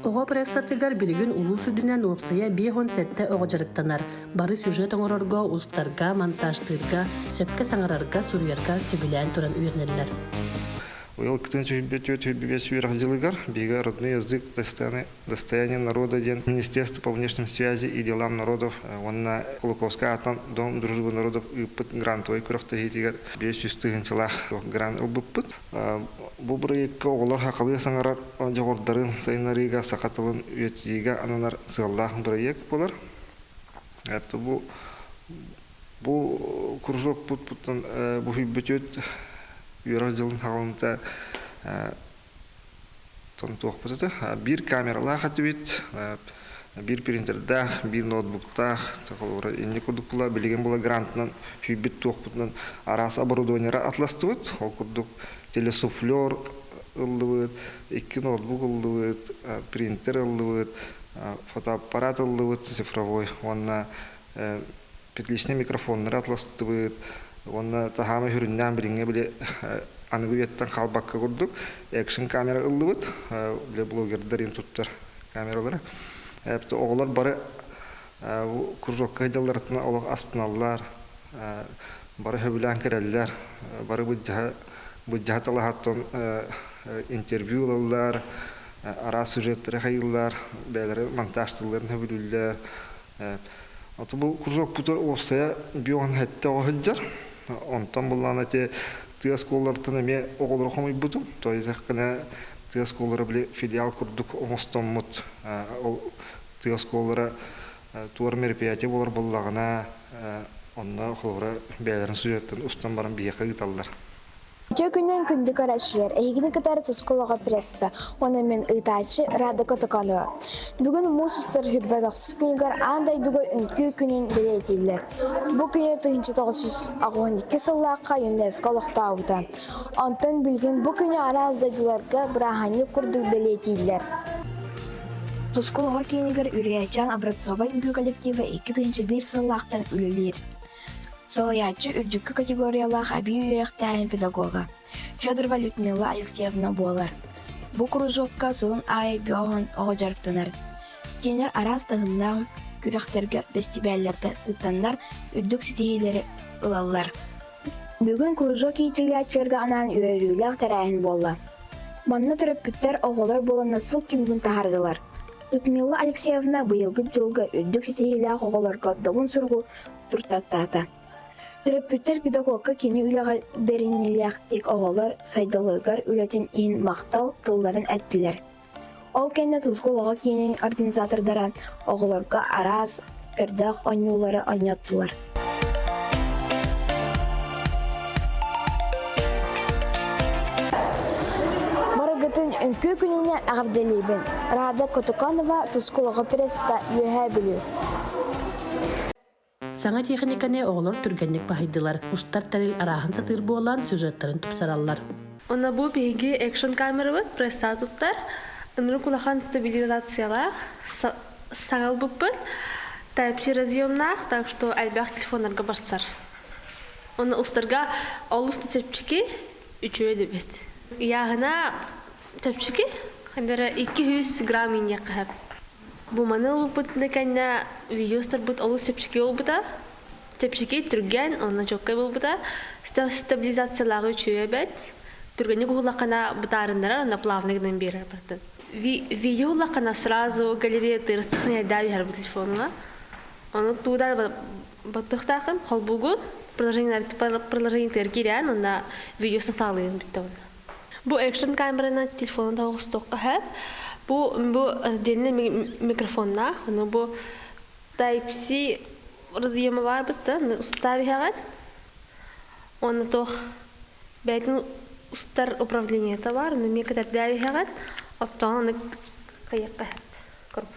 Оҕо прессатыгар билигин улуус үрдүнэн уопсайа 57 оҕо дьарыктанар. Бары сюжет оҥорорго, устарга, монтажтыырга, сөпкө саҥарарга, суруйарга сөбүлээн туран үөрэнэллэр. Быйыл кытын 104-105 үөрэх дьылыгар биһиги родной язык достояние народа диэн Министерство по внешним связи и делам народов уонна Кулаковскай аатынан Дом дружбы народов ыыппыт грантовай күрэхтэһиитигэр 500 тыһыынчалаах грант ылбыппыт. Бу бырайыакка оҕолор сахалыы саҥарар дьоҕурдарын сайыннарыыга саха тылын үйэтитиигэ ананар сыаллаах бырайыак буолар. Бу бу кружокпутуттан бу бүйтүт үөрэх дьылын хаҕылынта туохпут этэ биир камералаах этибит биир принтердээх биир ноутбуктаах холобура инник курдук була билигин була грантынан сүүйбүт туохпутунан араас оборудованиелары атластыбыт ол курдук телесуфлер ыллыбыт икки ноутбук ыллыбыт принтер ыллыбыт фотоаппарат ыллыбыт цифровой уонна петличный микрофоннары атластыбыт уонна таһаама сүрүннээн билиҥҥэ били аныгы үйэттэн хаалбакка курдук экшн камера ыллыбыт били блогердар ин туттар камералары оҕолор бары кружокка сылдьалларыттан олох астыналлар бары сөбүлээн кэлэллэр бары былдьаһа былдьаһа талаһаттан интервью ылаллар араас сюжеттары хайыыллар бэйэлэрэ монтажтыылларын сөбүлүүллэр Аты бу кружокпутугар уопсайа бион сэттэ оҕо сылдьар. Онтон буллаҕына ити тыа оскуолаларыттан эмиэ оҕолору хомуйбутум. То есть тыа оскуолалара били филиал курдук оҥостоммут. Ол тыа оскуолалара туор мероприятие буолар буоллаҕына, онно холобура бэйэлэрин сюжеттарын устан баран биһиэхэ ыыталлар. Үтүө күнүнэн күндү көрөөччүлэр, эһигини кытары Тускул оҕо пресста уонна мин ыытааччы Рада Котоконова. Бүгүн муус устар хүрбэ тохсус күнүгэр аан дойдуга үҥкүү күнүн бэлиэтииллэр. Бу күнү 1982 сыллаахха ЮНЕСКО олохтообута. Онтон билигин бу күнү араас дойдуларга бырааһынньык курдук бэлиэтииллэр. Тускул оҕо киинигэр Үрүйэчээн образцовай үҥкүү коллектива 2001 сыллаахтан үлэлиир. Салайааччы үрдүкү категориялаах эбии үөрэхтээһин педагога Федорова Людмила Алексеевна буолар. Бу кружокка сылын аайы биоһун оҕо дьарыктанар. Кинилэр араас таһымнаах күрэхтэргэ, бэстибээллэргэ ыттаннар үрдүк ситиһиилэри ылаллар. Бүгүн кружок иитиллээччилэргэ анаан үөрүүлээх тэрээһин буолла. Манна төрөппүттэр оҕолор буоланнар сыл түмүгүн таһаардылар. Людмила Алексеевна быйылгы дьылга үрдүк ситиһиилээх оҕолорго добун суругу туртаттаата. Төрөппүттэр педагогка кини үлэҕэ бэриниилээхтик оҕолор сайдалларыгар үлэтин иһин махтал тылларын эттилэр. Ол кэннэ Тускул оҕо киинин организатордара оҕолорго араас көрдөөх оонньуулары оонньоттулар. Барыгытын үҥкүү күнүнэн эҕэрдэлиибин! Рада Котоконова, Тускул оҕо пресста, Үөһээ Бүлүү. Саҥа тиэхиньикэни оҕолор түргэнник баһыйдылар, устар тэрил арааһын сатыыр буолан, сюжеттарын тупсараллар. Онно бу биһиги экшн камерабыт пресса туттар, ынырык улахан стабилизациялаах саҥалбыппыт, Type-C разъемнаах, так что элбэх телефоннарга барсар. Онно устарга олус да чэпчэки, үчүгэй да эбит. Ыйааһына чэпчэки, ханна 200 грамм иниэххэ сөп. Бу маны ылбыт да кэннэ видео устарбыт олус чэпчэки буолбута. Чэпчэки, түргэн, онно чоккай буолбута. Стабилизациялааҕы үчүгэй эбэт. Түргэнник уһуллаххына бытаарыннарар, онно плавный гынан биэрэр бартын. Видео уһуллаххына сразу галерея тырыцхнайдаа түһэр бу телефоҥҥа. Ону тууда баттыхтаахын холбуугун, приложение приложение киирэн, онно видео саалыйын бүттэ онно. Бу экшн камераны телефонун тоҕустуохха сөп. Бу бу отдельный микрофоннаах, ону бу Type-C разъема баар бытта, устаа биһэҕин. Уонна туох бэйэтин устар управлениета баар, ону эмиэ кэтэрдээ биһэҕин. Оттон ону кыйыахха сөп. Корп.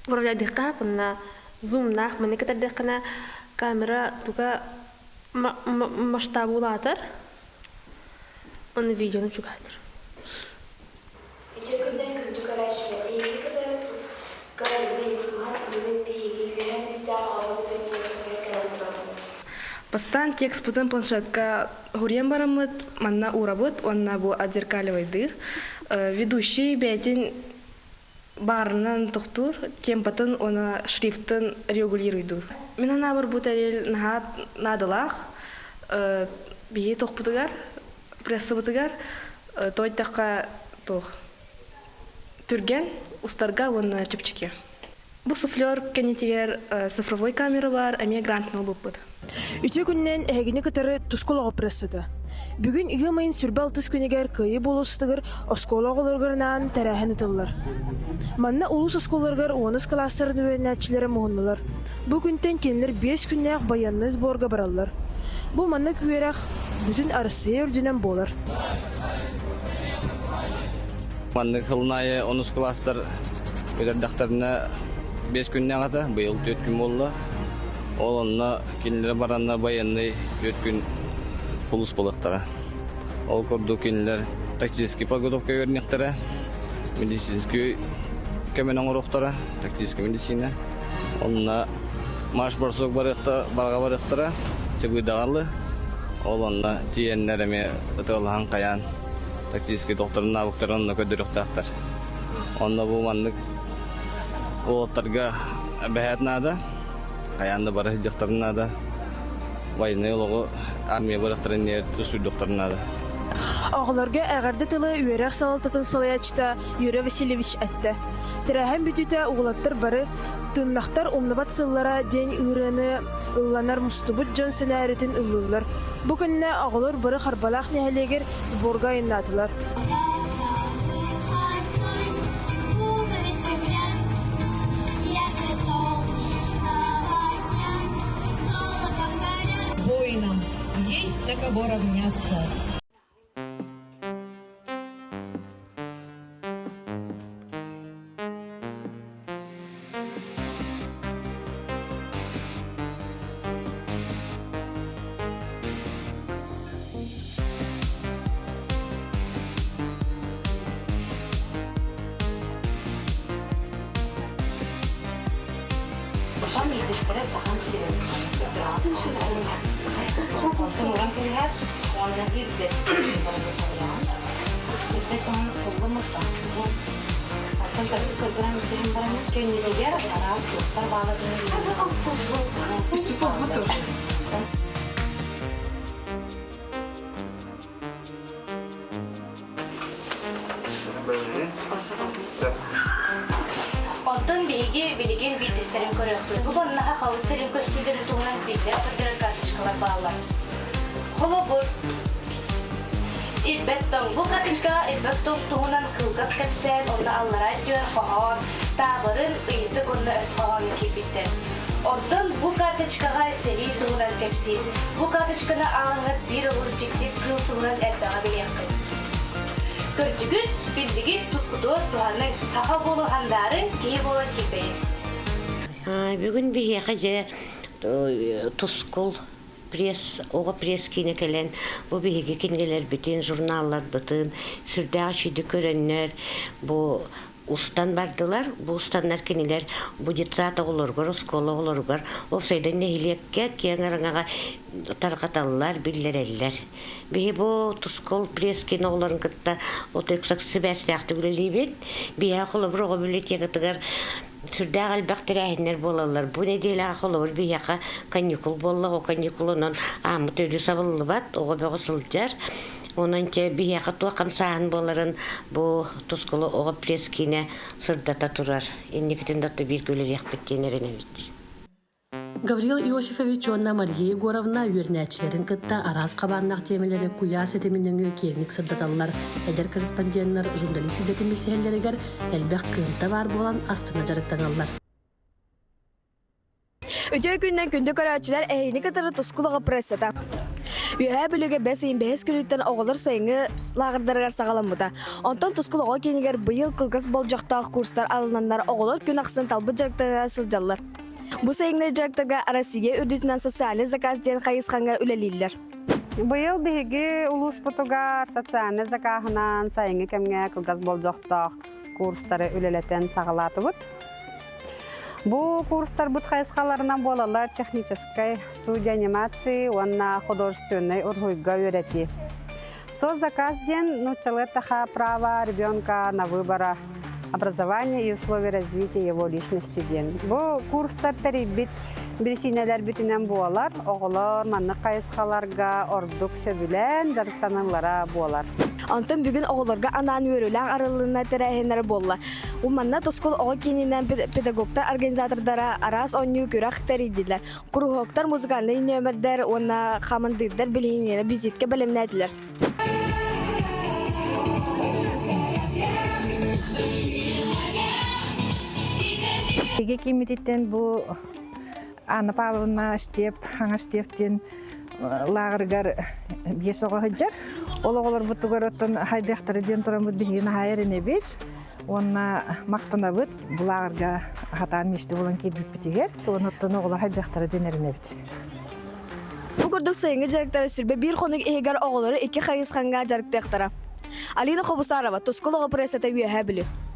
Управляйдыахха сөп, уонна зумнаах маны кэтэрдэххинэ камера туга масштабы улаатар. Аны видеону чугаһатар. Үтүө күннэн күндү көрөөччүлэр, эһиги кытары көрөрбүт тутуһан бүгүн биһиги үөһээ Бүлүүтээҕи оҕолор библиотекатыгар кэлэн турабыт. Бастаан текспытын планшетка суруйан бараммыт, манна уурабыт уонна бу отзеркаливайдыыр. Ведущий бэйэтин Баарынан тохтуур, темпатын уонна шрифтын регулируйдуур. Мин анаабар бу тэрил наһаа наадалаах. Биһи тохпутугар, прессабытыгар тойтахха туох түргэн устарга уонна чэпчэки. Бу суфлер кэннитигэр цифровой камера бар, эмиэ грантын ылбыппыт. Үтүө күнүнэн эһигини кытары Тускул оҕо прессата. Бүгүн ыам ыйын сүрбэ алтыс күнүгэр Кыайыы буолуосутугар оскуола оҕолоругар анаан тэрээһин ыытыллар. Манна улуус оскуолаларыгар уонус кылаастарын үөрэнээччилэрэ муһуннулар. Бу күнтэн кинилэр биэс күннээх байыаннай сборга бараллар. Бу маннык үөрэх бүтүн Арассыыйа үрдүнэн буолар. Маннык сылын аайы онус кылаастар үөрдэхтэринэ биэс күннээх этэ, быйыл түөрт күн буолла. Ол онно кинилэр баранна байыаннай түөрт күн сулууспалыахтара. Ол курдук кинилэр тактический подготовка үөрэниэхтэрэ, медицинский көмөнү оҥоруохтара, тактическай медицина. Онно марш-бросок барыахта, барҕа барыахтара, чыбыыдаҕалы. Ол онно тиийэннэр эмиэ ытыалаһан хайаан тактическай докторын навыктарын онно көрдөрүөхтээхтэр. Онно бу маннык уолаттарга бэһээт наада, хайаан да бары сылдьыахтарын наада, военнай олоҕу армия барыахтарын иннигэр тус наада. Оҕолорго эҕэрдэ тылы үөрэх салалтатын салайааччыта Юрий Васильевич эттэ. Тэрээһин бүтүүтэ уолаттар бары «Тыыннахтар умнубат сыллара» диэн ыырыаны ылланар мустубут дьон сэнээритин ыллыыллар. Бу күннэ оҕолор бары Харбалаах нэһилиэгэр сборга айаннаатылар. Воинам есть на кого равняться. Оттон биһиги билигин биирдэстэрин көрүөхпүт. Бу маннаха хабыт сирин көстүүлэрин туһунан биллэр көрдөрөр карточкалар бааллар. Холобур, Ирбэт тоҥ. Бу карточкаҕа ирбэт тоҥ туһунан кылгас кэпсээн уонна аллараа өттүгэр хоһоон, таабырын, ыйытык уонна өс хоһооно киирбиттэр. Онтон бу карточкаҕа сэрии туһунан кэпсиир. Бу карточканы ааҕаҥҥыт биир олус дьикти кыыл туһунан элбэҕи билиэххит. Көрдүгүт, биллигит, тускутугар туһаныҥ, һаха буолан хандаарыҥ, киһи буолан килбэйиҥ. Бүгүн биһиэхэ дьэ тускул пресс, оҕо пресс киинэ кэлэн бу биһиги кинигэлэрбитин, журналларбытын сүрдээх үчүгүйдүк көрөннөр бу устан бардылар. Бу устаннар кинилэр бу детсад оҕолоругар, оскуола оҕолоругар, уопсайдан нэһилиэккэ киэҥ араҥаҕа тарҕаталлар, биллэрэллэр. Биһи бу тускул пресс киин оҕолорун кытта отуйуксак сибээстээхтик үлэлиибит. Биһиэхэ холобур оҕо библиотекатыгар сүрдээх элбэх тэрээһиннэр буолаллар. Бу нэдиэлэҕэ холобур биһиэхэ каникул буолла, ол каникул онон ааммыт өрүү сабыллыбат, оҕо бөҕө сылдьар. Онон чэ биһиэхэ туох хамсааһын буоларын бу тускулу оҕо пресс-киинэ сырдата турар. Инникитин да бииргэ үлэлиэхпит диэн эрэнэбит. Гаврил Иосифович уонна Мария Егоровна үөрэнээччилэрин кытта араас хабааннаах тиэмэлэри куйаар ситимин нөҥүө киэҥник сырдаталлар. Эдэр корреспонденнар журналист идэтин билсиһэллэригэр элбэх кыамта баар буолан астына дьарыктаналлар. Үтүө күннэн күндү көрөөччүлэр эһигини кытары Тускул оҕо прессата. Үөһээ Бүлүүгэ бэс ыйын бэһис күнүттэн оҕолор сайыҥҥы лааҕырдарыгар саҕаламмыта. Онтон Тускул оҕо киинигэр быйыл кылгас болдьохтоох курстар арылланнар оҕолор күн ахсын талбыт дьарыктарыгар сылдьаллар. Бу сайыҥҥы дьарыктарга Россия үрдүтүнэн социальный заказ диэн хайысхаҥҥа үлэлииллэр. Быйыл биһиги улууспутугар социальный закаһынан сайыҥҥы кэмҥэ кылгас болдьохтоох курстары үлэлэтэн саҕалаатыбыт. Бу курстарбыт хайысхаларынан буолаллар техническэй студия анимации уонна художественнай уруһуйга үөрэтии. Соцзаказ диэн нууччалыы таха права ребенка на выбора. Образование и условия развития его личности диэн. Бу курстар тэрийбит биричиинэлэрбитинэн буолар. Оҕолор маннык хайысхаларга ордук сөбүлээн дьарыктаналлара буолар. Онтон бүгүн оҕолорго анаан үөрүүлээх арыллыына тэрээһиннэрэ буолла. Манна Тускул оҕо киининэн педагогтар организатордара араас оонньуу күрэх тэрийдилэр. Куруһуоктар музыкальнай нүөмэрдэр уонна хамандыырдар билиһиннэрэ визитка бэлэмнээтилэр. Эгэ кииммититтэн бу Анна Павловна Степ, Хаҥас Степ диэн лааҕырыгар биэс оҕо сылдьар. Ол оҕолорбутугар оттон хайдахтара диэн тураммыт биһиги наһаа эрэнэбит уонна махтанабыт бу лааҕырга хатаан миэстэ булан киирбиппитигэр. Оттон оҕолор хайдахтара диэн эрэнэбит. Бу курдук сайыҥҥы дьарыктары сүрбэ биир хонук иһигэр оҕолору икки хайысхаҥҥа дьарыктыахтара. Алина Хобусарова, Тускул оҕо прессата Үөһээ Бүлүү.